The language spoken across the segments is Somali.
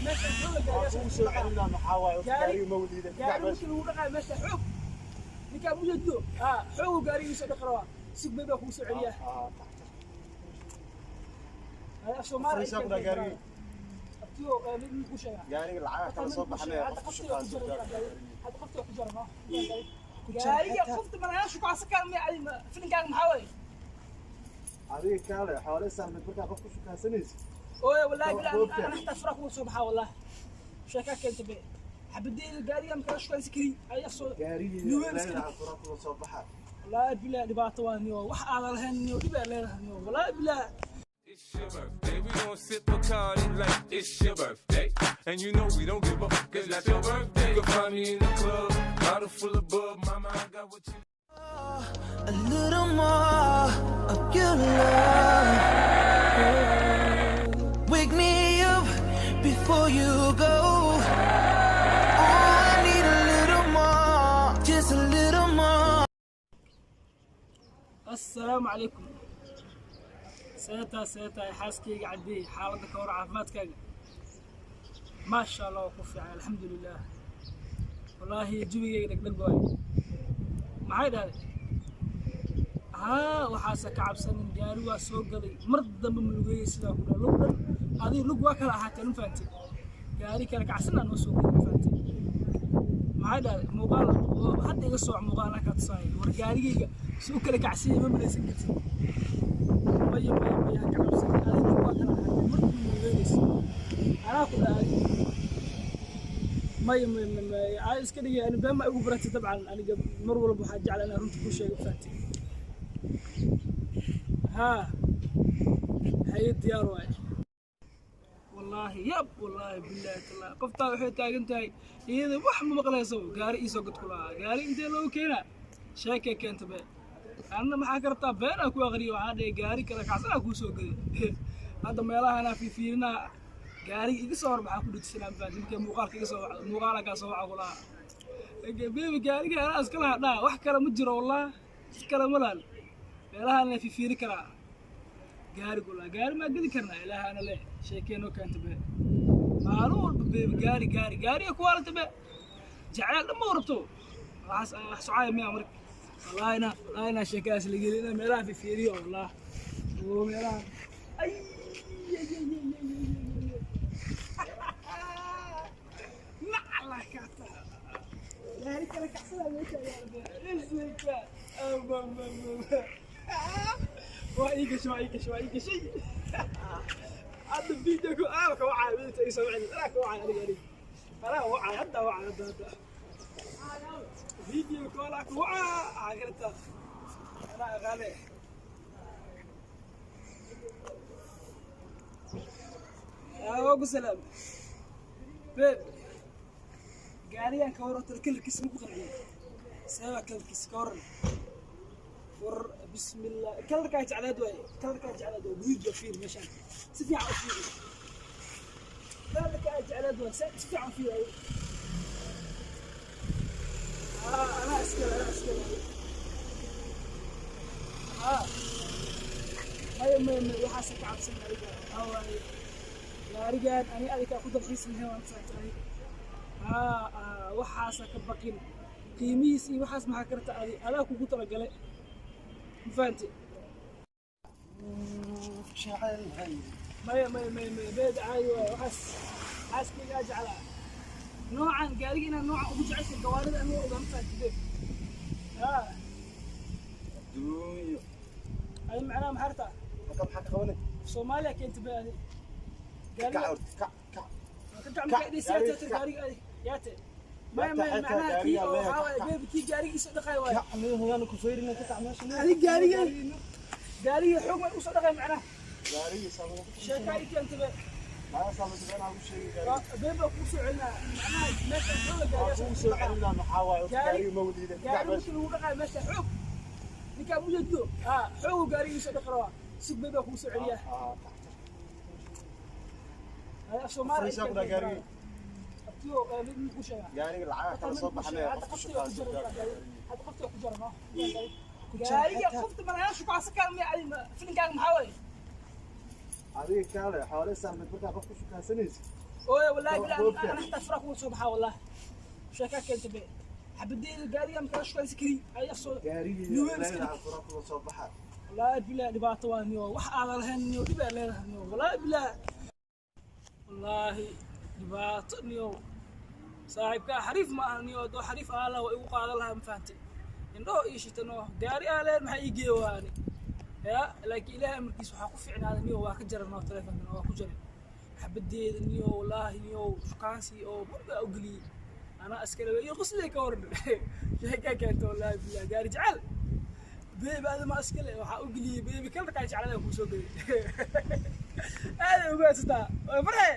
Meesha xooga Waa gaariga. Kugu soo celinaa, maxaa waaye? Gaariga ma weliida. Gaari markii lagu dhaqaayo meesha xoog ninkaa mujadido haa xoogu gaarigiisa dhaqi rabaa. Sig bay baa kugu soo celiyaa. Af Soomaali. Fariisaa ku dhaha gaariga. Abtiyo, mid mid ku sheegaa. Gaariga lacagaha kala soo baxnay, Hadda qof ku qoftiga ku shaqaansan. jira, hadda qoftiga ku jira, no gaariga qofta malayaashu ku casa kaan miya? Filinkaaga maxaa waye? Adiga kaale, xoole sahmed markaa qof ku shukaansanaysa. Ooya, wallaahi bilaa. Goobta. Ana xataa fara kuga soo baxaa, wallahi sheekaa keenta be xabadeyda gaariga makala shukaansi karin ay soo Gaarigii Nuweel iska leedahay fura kula soo baxa. Wallaahi bilaa, dhibaato waa niyo wax aadan lahayn, niyo dhib aa leedahay niyo, wallaahi bilaa. It's your birthday, we gon' sip Bacardi like it's your birthday. And you know we don't give a fuck, 'cause that's your birthday. You can find me in the club, bottle full of bub. Mama, I got what you A little more of your love. Wake me up before you go. Oh, I need a little more, just a little more. Assalaamu calaykum. Seetaa, seetahay xaaskayga caddeey? Xaaladda ka hor, caafimaadkaaga? Maasha Allah, waa ku fiican, alxamdulilah. Wallaahi jawigayga dhegdheg waaye. Maxay dhahday? Haa, waxaase ka cabsanin, gaari waa soo gaday, mar dambe ma lugeeyey sidaa ku dha lug dhan. Adiga lug waa kala ahaatee, ma fahantay? Gaari kale kacsanaa noo soo gaday, ma fahantay? Maxay dhahday? Muuqaal oo hadda iga sooc, muuqaal kaa tusaaya. War gaarigayga si u kala kacsanyay ma malaysan kartid. Maya, maya, maya, ha ka cabsan. Adiga lug waa kala ahaatee, mar dambe ma lugeynaysid, anaa ku dhahay. Maya, maya, maya, maya, aa iska dhigay ani been ma igu baratay. Dabcan aniga mar walba waxaa jeclaa inaan runta kuu sheego, fahantay? Haa, haye, diyaar waaye. Wallaahi yab, wallaahi bilaahi tallaahi, qoftaa waxay taagan tahay iyada wax ma maqlayso. Gaari iisoo gad ku lahaa, gaari intee loogu keenaa? Sheekay keenta be. Anna maxaa ka rabtaa? Been aan ku aqriyo, waxaa dhahay gaari kale kacsanaa kuu soo gaday. Hadda meelahanaa fiifiirinaa, gaariga iga soo hor maxaa ku dhegsanaa, mafahanti? Markay muuqaalka iga soo wacdo, muuqaala kaa soo waca ku lahaa, "Baby, gaariga anaa iska lahaa." Dhaa wax kale ma jiro, wallah si kale ma lahan. Meelahaan fiifiiri karaa gaarigu laa gaari maa gedi karnaa? Ilaahana leh. Sheekeenoo keenta be. Maalin walba "baby, gaari, gaari, gaariga" ku waalanta be. Jaceyl dhan ma rabto, waxaas wax socaaya miya? Marka wallahi ina, wallahi inaa sheekadaas la gelin, inaa meelaha fiifiiriyo, wallah oo meelaha ay ay ay ay ay ay nacla kaata gaari kale kacsanaa meesha yaala isika. Waa ii gashay, waa ii gashay, waa ii gashay. Hadda video ku ka wacay wiilka ii soo wacay, anaa ka wacay. Aniga anaa wacay hadda, wacay hadda, hadda video call ku wacaa aakhirta, anaa aqaane. Waa ku salaam babe. Gaarigan ka waran? Kalarkiisa ma ku qanciyey? Sababa kalarkiisa ka waran? War bismillah, kalarkaa jeclaad waaye, kalarkaa jeclaad waa guduud. Waa fiir meeshaan, si fiican u fiiri. Kalarkaa jeclaad waa, si fiican u fiiri. Haa, anaa iskale, anaa iskale. Haa, maya, maya, maya, waxaasa ka cabsan. Adiga waxaa waaye gaarigan ani adigaa ku dalxiis lahayn, waan fahantahay. Haa, waxaasa ka baqin. Qiimihiis iyo waxaas maxaa karta? Adi adaa kugu talagalay, ma fahanti? Jecelahay. Maya, maya, maya, maya, beed caadi waaye waxaas. Xaaskaygaa jeclaa noocan gaariga, inaan noocan ugu jeceshay gawaarida aniga ogaa, ma fahanti babe? Haa. Adduunyo. Adi macnaha maxaa rabtaa? Marka maxaa ka qabanay? Soomaaliya keenta be adi Kac. gaariga. Horta kac, kac. Ka gacmo Kac, ka gaariga, dhis kac. gaariga adi yaate. Maya, Yaate, maya, xataa macnaha kii gaariga oo leeyahay, waxaa waaye kac. Baby, kii gaariga isoo dhaqay waaye. Kac leeyahay, ku feyrina, ka kac meesha. Adi gaariga, gaariga xoog may usoo dhaqay macnaha. Gaarigii sababa. Sheekaa ii keenta be. Maxaa sababa inaan u sheegay gaariga? Been baa kugu soo celinaa macnaha meesha xooga Waa gaariga. kugu soo celinaa, maxaa waaye? Gaari- Gaariga ma weliida, kac gaari meesha. markii lagu dhaqaayo meesha xoog ninkaa mujadido haa xoogu gaariga isoo dhaqi rabaa. Sig bay baa kugu soo celiyaa. Kac. Af Soomaali. Fariisaa ku dhaha gaariga. Abtiyo, mid mid ku sheegaa. Gaariga lacagaha kala soo baxnay, Hadda qof ku qoftiga ku shaqaansan. jira, hadda qoftiga ku jira, no gaariga qofta malayaashu ku casa kaan miya? Adi filinkaaga maxaa waaye? Adiga kaale, xoole sahmed markaa qof ku shukaansanaysa. Ooy, wallaahi bilaa, ana xataa fura kugu soo baxaa. Wallaahi sheekaa keenta be xabadeeda gaariga markaa shukaansi kari ayaa soo Gaarigii nuweel iska leedahay dhig. Fura kula soo baxa. Wallaahi bilaa, dhibaato waa niyo, wax aadan lahayn niyo, dhib aa leedahay niyo. Wallaahi bilaa, wallaahi dhibaato niyo. Saaxiibkaa xariif ma aha niyo. Haddoo xariif ahaa lahaa, waa igu qaadan lahaa, ma fahantay? Indhaho ii shitano, gaari aa leen maxaa ii geeya waani ya. Laakiin Ilaahay amarkiis waxaa ku fiicnaaday niyo, waa ka jaranoo telefonkan waa ku jaray xabadeeda niyo. Wallaahi niyo, shukaansi oo guriga u geliyey anaa iskale iyo qosley ka waran. Sheekaa keento, wallaahi bilaa, gaari jecel baby ada ma iskale waxaa u geliyey baby kalarkaa jeclada kuu soo gelay, aaday ugu haysataa, waa farxe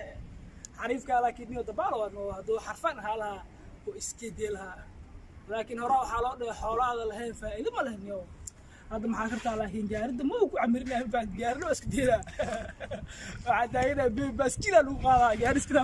xariifkaa. Laakiin niyo dabaal waa noo, hadduu xarfaan ahaa lahaa oo iskeedee lahaa. Laakiin hore waxaa loo dhahay xoolaada lahayn faa'iido ma leh niyo. Hadda maxaa kartaa? Laakiin gaarida ma uu ku camirin lahaa, ma gaarina waa iska deelaa. Waxaa taaganaa baby baaskiilaa lagu qaadaa gaari iska.